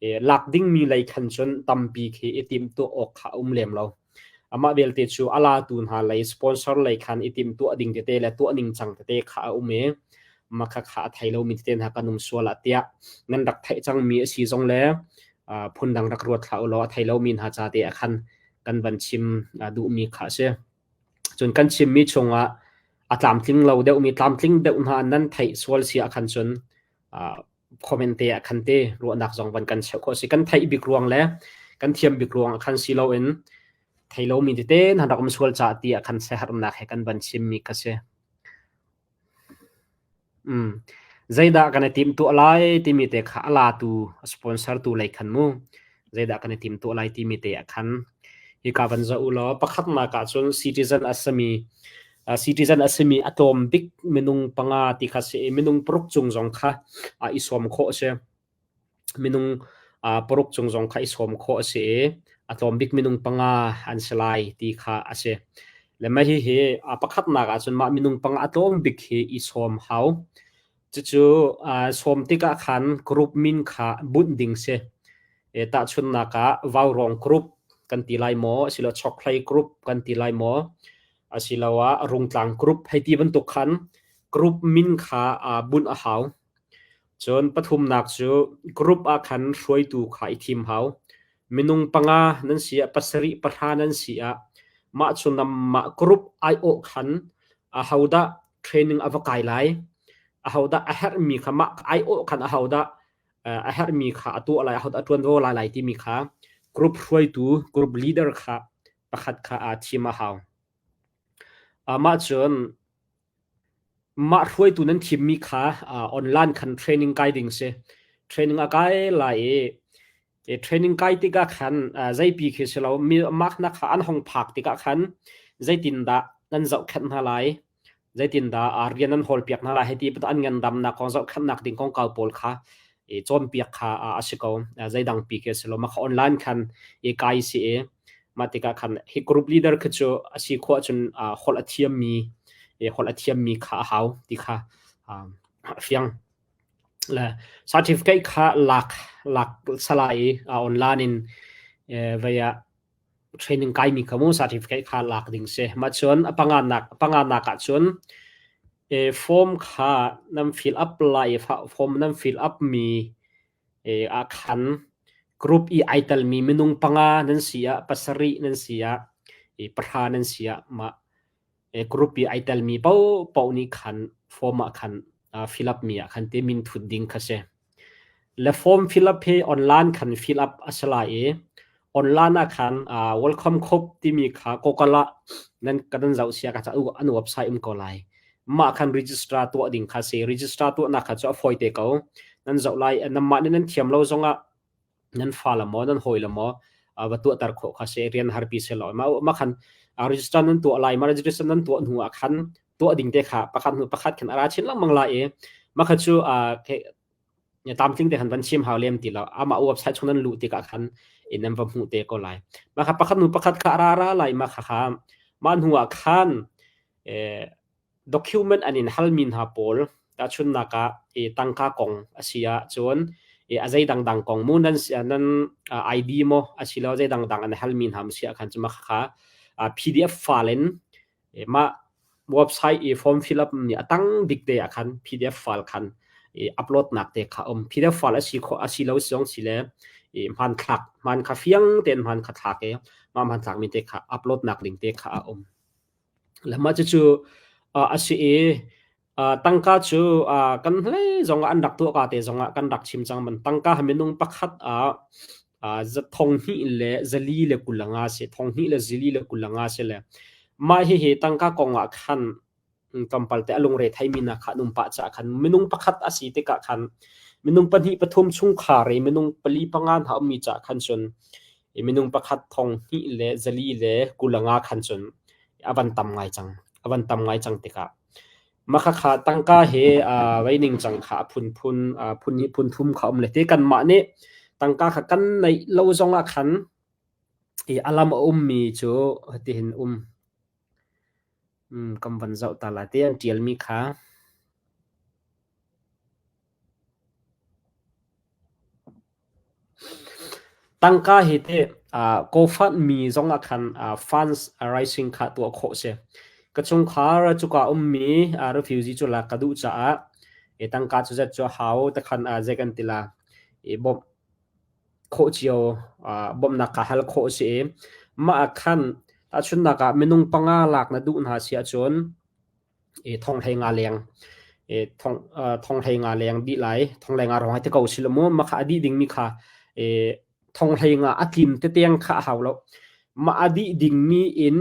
Lak dingmi lei khan cun tampi khi i timhtuah awk kha a um lem lo. Amah belte cu a latu hna lei sponsor lei khan i timhtuah ding tete le tuah ningcang tete kha a um i mah khakha a thei lomi tete hna kan um sual ah tiah nan rak theih cangmi a si zong le phundang rak ruat hlah u law a thei lomi hna ca te ah khan kan van chim duhmi kha a si. Cun kan chimmi chungah a tlamtling lo deuhmi tlamtling deuh hna nan theih sual si ah khan cun comment te ah khan te ruahnak zong van kan cheuh khawh si. Kan theih bik ruang le kan thiam bik ruang ah khan si loin thei lomi tete nan rak um sual caah ti ah khan siaherhnak he kan van chimmi kha si. Zeidah kan i timhtuah lai timi te kha a latu a sponsor tu lei khan mu zeidah kan i timhtuah lai timi te ah khan hika van zoh u law pakhatnak ah cun citizen a simi citizen a simi a tlawm bik minung panga ti kha si i minung paruk cung zong kha i sawm khawh a si. Minung paruk cung zong kha i sawm khawh a si i a tlawm bik minung panga an si lai ti kha a si. Le mah hihi pakhatnak ah cun mah minung panga a tlawm bik hi i sawm hau. Cucu sawm tikah khan group min kha bunh ding si. Tahchunhnak ah Vaurawng group kan ti lai maw, asiloah Chokhlei group kan ti lai maw, asiloah Rungtlang group hei ti bantuk khan group min kha bunh a hau. Cun pathumnak cu group ah khan hruaitu kha i thim hau. Minung panga nan si ah, pasarih pahra nan si ah mah cu nanmah group aiawh khan ahodah training a va kai lai, ahodah a herhmi kha mah aiawh khan ahodah a herhmi kha a tuah lai, ahodah a ṭuanvo lai lai timi kha group hruaitu, group leader kha pakhat kha aa thim a hau. Mah cun Mah hruaitu nan thimmi kha online khan training kai ding si. Training a kai lai i training kai tikah khan zeipi khi si lo mark na kha an hong phak tikah khan zeitindah nan zohkhenh hna lai, zeitindah rian nan hawlpiak hna lai hei ti an ngandamnak kong zohkhenhnak ding kongkau pawl kha cawnpiak kha a si ko. Zeidang pi khi si lo. Mah kha online khan i kai si i Mah tikah khan hi group leader khi cu a si khawh ahcun holh a thiammi holh a thiammi kha a hau ti kha a fiang. Le certificate kha lak lak sala i online in vei ah training kaimi kha mu certificate kha lak ding si. Mah cun a panganak panganak ah cun form kha nan fill up lai form nan fill up mi ah khan group i ai telmi minung panga nan si ah pasarih nan si ah pahra nan si ah mah group i ai telmi paohpaoh nih khan form ah khan fill up mi ah khan te min thut ding kha si. Le form fill up hi online khan fill up a si lai i online ah khan welcome corps timi kha Google ah nan kan zoh sia ka ca an website um ko lai. Mah khan register tuah ding kha si. Register tuahnak kha cu a fawi te ko. Nan zoh lai nanmah nih nan thiam lo zongah nan fa le maw nan hawi le maw va tuahter khawh kha si. Rian harpi si lo. Mah khan register nan tuah lai. Mah register nan tuah hnu ah khan tuah ding te kha pakhat hnu pakhat khan a ra chin lengmang lai i mah kha cu tlamtling te khan van chim hau lem ti lo. Amah website chung nan luh tikah khan in nan va hmuh te ko lai. Mah kha pakhat hnu pakhat kha a ra ra lai. Mah kha kha mah hnu ah khan document an in halmi hna pawl tahchunhnak ah tangka kong a si ahcun a zei dangdang kong mu nan nan ID maw asilo zei dangdang an halmi hna si ahkhan cu mah kha PDF file in mah website i form fill up nih a tang bik te ah khan PDF file khan upload nak te kha um. PDF file a si kho a si lo zong si le hmanthlak hman kha fiang tein hman kha thlak i mah hmanthlak mi te kha upload nak ding te kha a um. Le mah cucu a si i tangka cu kan hlei zongah an rak tuah ka te zongah kan rak chim cang man tangka minung pakhat ah 2,425 si 2,425 si le mah hihi tangka kong ah khan tlawmpal te a lungre theimi na kha an um pah caah khan minung pakhat a si tikah khan minung pahnih pathum chungkhar i minung pali panga hna ummi caah khan cun. Minung pakhat thong hnih le zali le 25 khan cun a van tam ngai cang. A van tam ngai cang tikah mah khakha tangka he vei ningcang kha a phunphun phun hnih phun thum kha um le te kanmah nih tangka kha kan neih lo zongah khan i a lam a ummi cu hitihin um. Kan van zoh ta lai te an ṭialmi kha. Tangka hi teh GoFundMe zongah khan funds raising kha tuah khawh si. Ka chungkhar cuka ummi refugee cu lak ka duh caah tangka cu zat cu a hau tikhan zei kan ti la i bawmh khawh cio bawmhnak kha hal khawh a si i mah ah khan tahchunhnak ah minung panga lak na duh hna si ahcun i thong 15 leng i thong thong 15 leng dih lai thong 15 rong hai te ko si lo mu mah kha a dih dingmi kha i thong 15 a tlim teteng kha a hau lo mah a dih dingmi in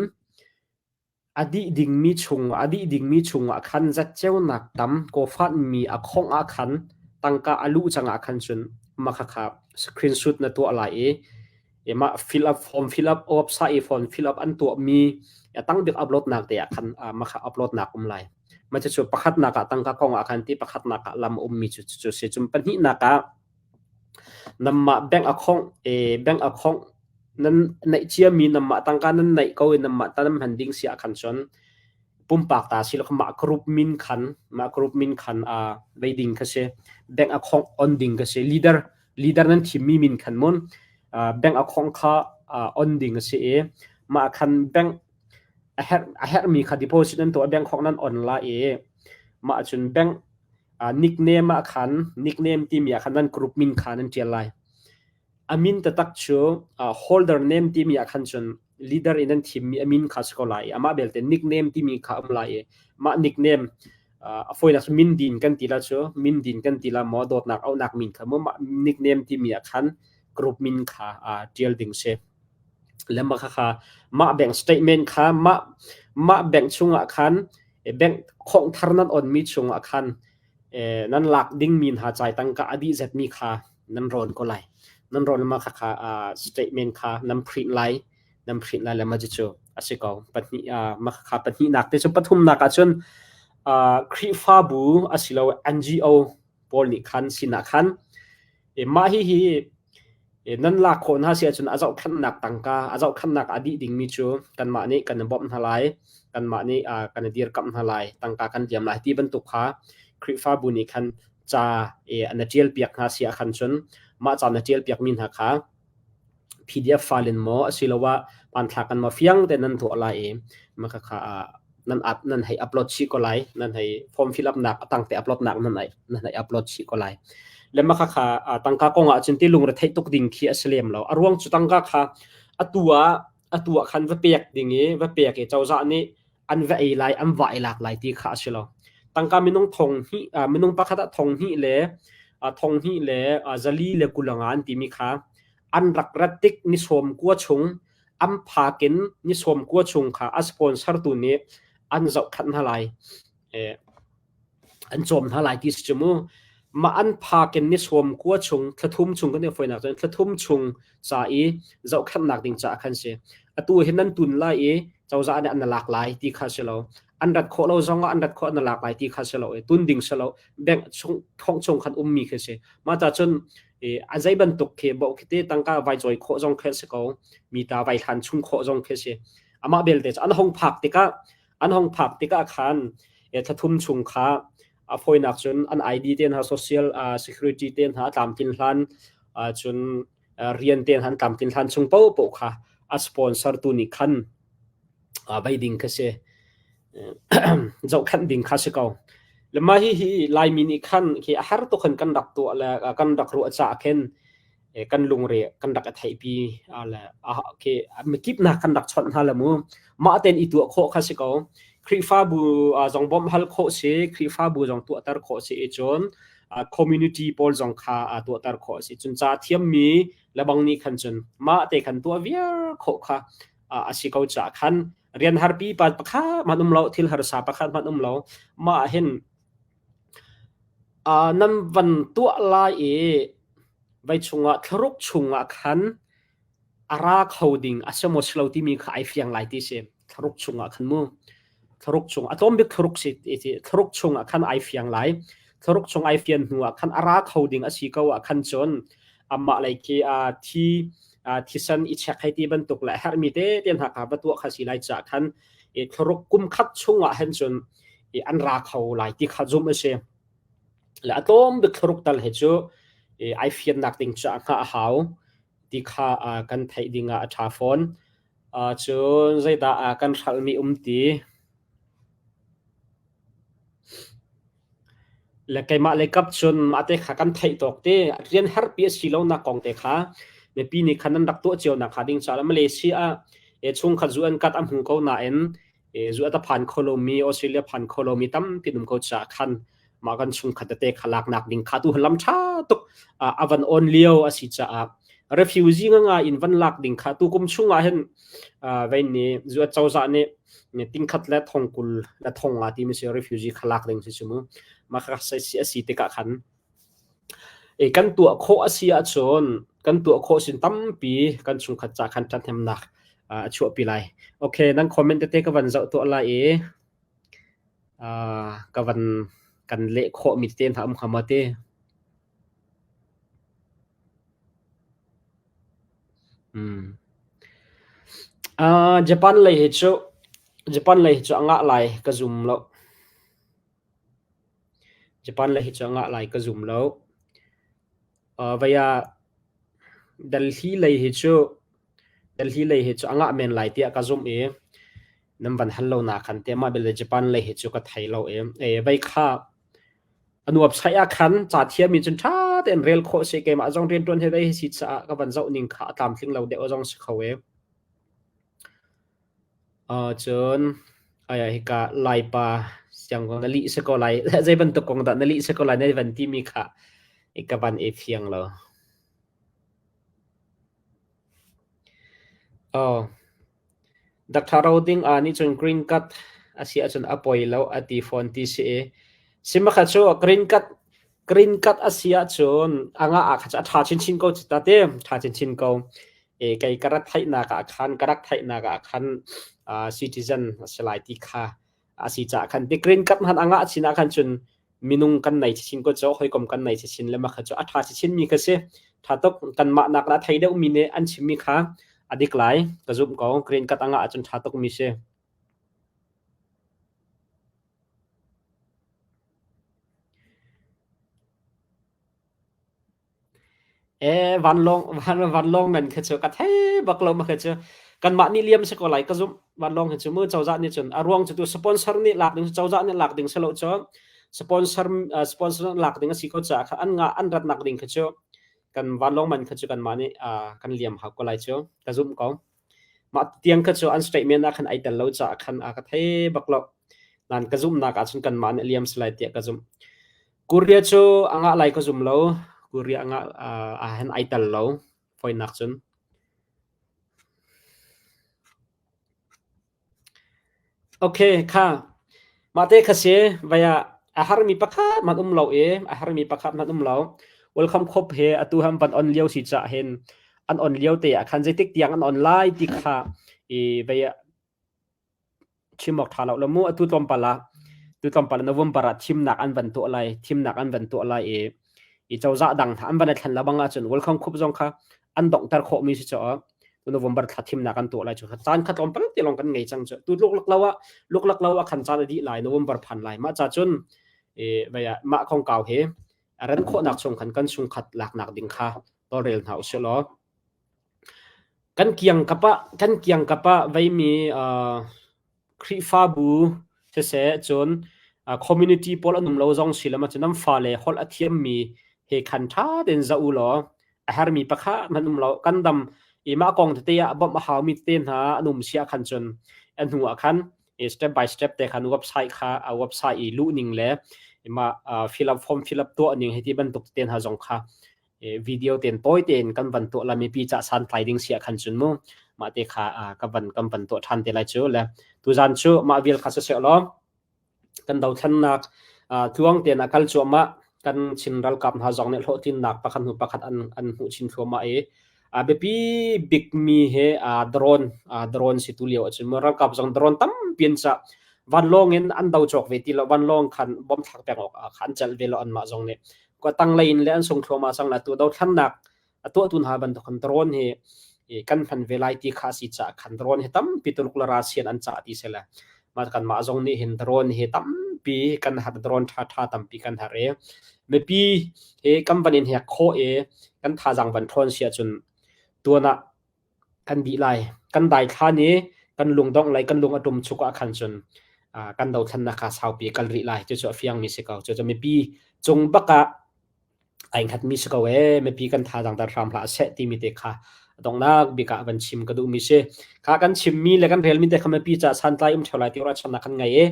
a dih dingmi chung a dih dingmi chungah khan zatceunak tam kawfatmi a khongh ah khan tangka a luh cang ah khan cun mah kha kha screenshot na tuah lai i i mah fill up form fill up website i form fill up an tuahmi a tang bik upload nak te ah khan mah kha upload nak um lai mah cucu pakhatnak ah tangka kong ah khan ti pakhatnak ah lam ummi cu cu si cun pahnihnak ah Nanmah bank account bank account nan neih ciami nanmah tangka nan neih ko i nanmah ta nan hman ding si ahkhan cun pumpak ta si lo mah group min khan mah group min khan vei ding kha si. Bank account on ding kha si. Leader leader nan thimmi min khan mun bank account kha on ding a si i mah khan bank a herh a herhmi kha deposit nan tuah bank account nan on lai i mah cun bank Nickname ah khan nickname timi ah khan nan group min kha nan ṭial lai. A min taktak cu holder name timi ah khan cun leader in nan thimmi a min kha si ko lai i amah belte nickname timi kha um lai i mah nickname a fawinak cu min din kan ti la cu min din kan ti la maw dawtnak auhnak min kha maw mah nickname timi ah khan group min kha ṭial ding si. Le mah kha mah bank statement kha mah mah bank chungah khan bank khong thar nan onmi chungah khan nan lak dingmi hna cai tangka a dih zetmi kha nan rawn ko lai. Nan rawn ma kha kha statement kha nan print lai nan print lai le ma cu a si ko. Pahnih ma kha pahnihnak te cu pathumnak ahcun Khrihfabu asilo NGO pawl nih khan sinah khan mah hihi nan lak khawh hna si ahcun a zohkhenhnak tangka a zohkhenhnak a dih dingmi cu kanmah nih kan i bawmh hna lai kanmah nih kan i dirkamh hna lai tangka kan liam lai ti bantuk kha Khrihfabu nih khan ca na ṭial piak hna si ahkhan cun mah ca na ṭial piakmi hna kha PDF file in maw asiloah hmanthlak in maw fiang tein nan tuah lai i mah khakha nan up nan hei upload chih ko lai nan hei form fill up nak a tangte upload nak nan nan hei upload chih ko lai le mah khakha tangka kong ah cun ti lungre theih tuk ding khi a si lem lo a ruang cu tangka kha atu ah atu ah khan va pek ding i va pek i cozah nih an va ei lai an va ei lak lai ti kha a si lo tangka minung thong hnih minung pakhat ah thong hnih le thong hnih le zali le kulanga an timi kha an rak rat tik ni sawm kua chung an phak in ni sawm kua chung kha a sponsor tu nih an zohkhenh hna lai an cawm hna lai ti si cu mu mah an phak in ni sawm kua chung thlathum chung kan i foinak cun thlathum chung ca i zohkhenhnak ding caah khan si atu hin nan tun lai i cozah nih an lak lai ti kha si lo an rat khawh lo zong ah an rat khawh an lak lai ti kha si lo i tun ding si lo bank chung thong chung khan ummi khi si mah ta cun a zei bantuk khi bo khi te tangka vai cawi khawh zong khi si ko mi ta vai hlan chung khawh zong khi si amah belte an hong phak tikah an hong phak tikah khan thlathum chung kha a fawinak cun an ID te hna social security te hna tlamtlin hlan cun rian te hna tlamtlin hlan chung paohpaoh kha a sponsor tu nih khan bei ding kha si zohkhenh ding kha si ko le mah hi hi Laimi nih khan khi a har tuk khan kan rak tuah le kan rak ruah caah khin kan lungre kan rak i theihpi le khi mikip nak kan rak chawnh hna le mu mah ten i tuah khawh kha si ko Khrihfabu zong bawmh hal khawh si Khrihfabu zong tuahter khawh si i cun community pawl zong kha tuahter khawh si cun ca thiammi lebang nih khan cun mah te khan tuah viar khawh kha a si ko caah khan rian harpi pa pakhat hmanh um lo thil harsa pakhat hmanh um lo mah hin nan van tuah lai i vai chungah thlaruk chungah khan. A ra kho ding a si maw si lo timi kha ai fiang lai ti si. Thlaruk chungah khan mu. Thlaruk chung a tlawm bik thlaruk si ti thlaruk chungah khan ai fiang lai. Thlaruk chung ai fian hnu ah khan a ra kho ding a si ko ah khan cun amah lei khi a thi thisen i check hei ti bantuk le herhmi te te hna kha va tuah kha si lai caah khan i thlaruk kum khat chungah hin cun i an ra kho lai ti kha zumh a si. Le a tlawm bik thlaruk tal he cu i ai fiannak ding cu a hngah a hau ti kha kan theih ding ah a ṭha fawn. Cun zeidah kan hralhmi um ti? Le keimah lei kap cun mah te kha kan theih tawk te rian herpi a si lonak kong te kha mipi nih khan an rak tuah cio nak hnga ding caah Malaysia ah chungkhat zu an kat a hmu ko nain zu a ta phan kho lomi Australia phan kho lomi tampi um ko caah khan mah kan chungkhat tete kha laknak ding kha tu lam ṭha tuk a van on lio a si caah refugee nga nga in van lak ding kha tu kum chung ah hin vein nih zu cozah nih tingkhat le thong kul le thong nga ti mi si refugee kha lak ding si chu mu mah kha si a si tikah khan e kan tuah khawh a si ahcun kan tuah khawh sin tampi kan chungkhat ca khan ṭhathnemnak a chuahpi lai. Okay, nan comment tete ka van zoh tuah lai i ka van kan leh khawhmi tete hna um hnga maw ti? Japan lei hi cu Japan lei hi cu a ngah lai ka zum lo. Japan lei hi cu a ngah lai ka zum lo. Vei ah Delhi lei hi cu Delhi lei hi cu a ngah men lai tiah ka zumh i nan van hal lo nak khan te mah belte Japan lei hi cu ka thei lo i vei kha a nuapsaih ah khan ca thiam in cun ṭha tein rel khawh si. Keimah zong rianṭuan he vei si caah ka van zoh ning kha a tlamtling lo deuh zong si kho e. Cun aya hika Laipa siang kong na lih si ko lai. Zei bantuk kong dah na lih si ko lai na van timi kha ka van i fiang lo. Oh. Doctor Roding aa nih cun green card a si ahcun a poi lo a ti fawn ti si i Simakha cu green card green card a si ahcun a ngah ah kha cu a ṭha chinchin ko cu ta te ṭha chinchin ko. E kei ka rak theihnak ah khan ka rak theihnak ah khan citizen a si lai ti kha a si caah khan ti green card hmanh a ngah chin ah khan cun minung kan nei chin ko cu hawikom kan nei chin le mah kha cu a ṭha chin mi kha si ṭha tuk kanmah nak la thei deuh mi nih an chim mi kha a dik lai ka zumh ko green card a ngah ahcun ṭha tuk mi si. Ee, vanlawng vanlawng man khi cu ka thei bak lo ma khi cu. Kanmah nih liam si ko lai ka zumh. Vanlawng hi cu mu cozah nih cun a ruang cu tu sponsor nih lak ding cozah nih lak ding si lo cu sponsor sponsor lak ding a si ko caah kha an nga an ratnak ding khi cu kan vanlawng man khi cu kanmah nih kan liam hau ko lai cu ka zumh ko. Mah tiang kha cu an statement ah khan ai tel lo caah khan a ka thei bak lo. Nan ka zumhnak ahcun kanmah nih liam si lai tiah ka zumh. Korea cu a ngah lai ka zum lo. Korea a ngah ah hin ai tel lo. Fawinak cun. Okay, kha. Mah te kha si, vai ah a harmi pakhat hmanh um lo i, a harmi pakhat hmanh um lo. Welcome khop he atu han van on lio si cah hin an on lio te ah khan zeitik tiang an on lai ti kha i vai ah chim awk ṭha lo lo mu. Atu tlawmpal ah tu tlawmpal November ah thimnak an van tuah lai, thimnak an van tuah lai i i cozah dang an van i thlen lebang ahcun Welcome Khup zong kha an donghter khawhmi si caah tu November thla thimnak an tuah lai cu caan kha tlawmpal te lawng kan ngei cang cu tu luklak lo ah luklak lo ah khan caan a dih lai November phan lai mah ca cun e vei ah mah kongkau he a ran khawhnak chung khan kan chungkhat laknak ding kha tawlrel hna usih law kan kiang kap ah kan kiang kap ah veimi Khrihfabu siseh cun community pawl an um lo zong si lo ahcun nan fale holh a thiammi he khan ṭha tein zoh u law a hermi pakhat hmanh um lo kan dam i mah kong tete ah bawmh a haumi tete hna an um si ah khan cun a hnu ah khan step by step te khan website kha a website i luh ning le mah fill up form fill up tuah ning hiti bantuk tete hna zong kha video ten tawi tein kan van tuah la mipi ca san tlai ding sia khan cun mu mah te kha ka van kan van tuah than te lai cu le tuzan cu mah vial kha siseh law kan dothlennak tluang tein a kal cuahmah kan Chin ralkap hna zong nih hlawhtlinnak pakhat hnu pakhat an an hmuh chin thluahmah i. A biapi bikmi he drone drone si tu lio ahcun ralkap zong drone tampi an cah. Vanlawng in an do cawk ve ti lo. Vanlawng khan bom thlak pek awk kha an celh ve lo anmah zong nih. Kua tanglei in le an sung thluahmah cang la tu dothlannak a tuahtu hna bantuk khan drone hi kan hman ve lai ti kha a si caah khan drone hi tampi Tuluk le Russian an cah ti si le mah kanmah zong nih hin drone hi tampi kan har drone ṭha ṭha tampi kan har i mipi hi kan van in hek khawh i kan thazaang van ṭhawn si ahcun tuan ah kan dih lai kan daithlan i kan lungdongh lai kan lung a ṭum chuk ah khan cun kan dothlannak kha saupi kal rih lai cucu a fiangmi si ko cucu mipi cung bak ah ai hngatmi si ko ee mipi kan thazaang dar hram hlah seh timi te kha donghnak bik ah van chim ka duhmi si kha kan chimmi le kan relmi te kha mipi ca santlai um theo lai ti ora channak kan ngei i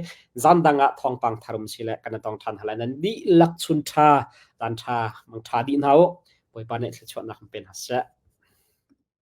zan dang ah thawngpang tharum si le kan tong than halai nan dihlak chun tha dan tha mang tha dih hna u Bawipa nih thluachuahnak in pe hna seh.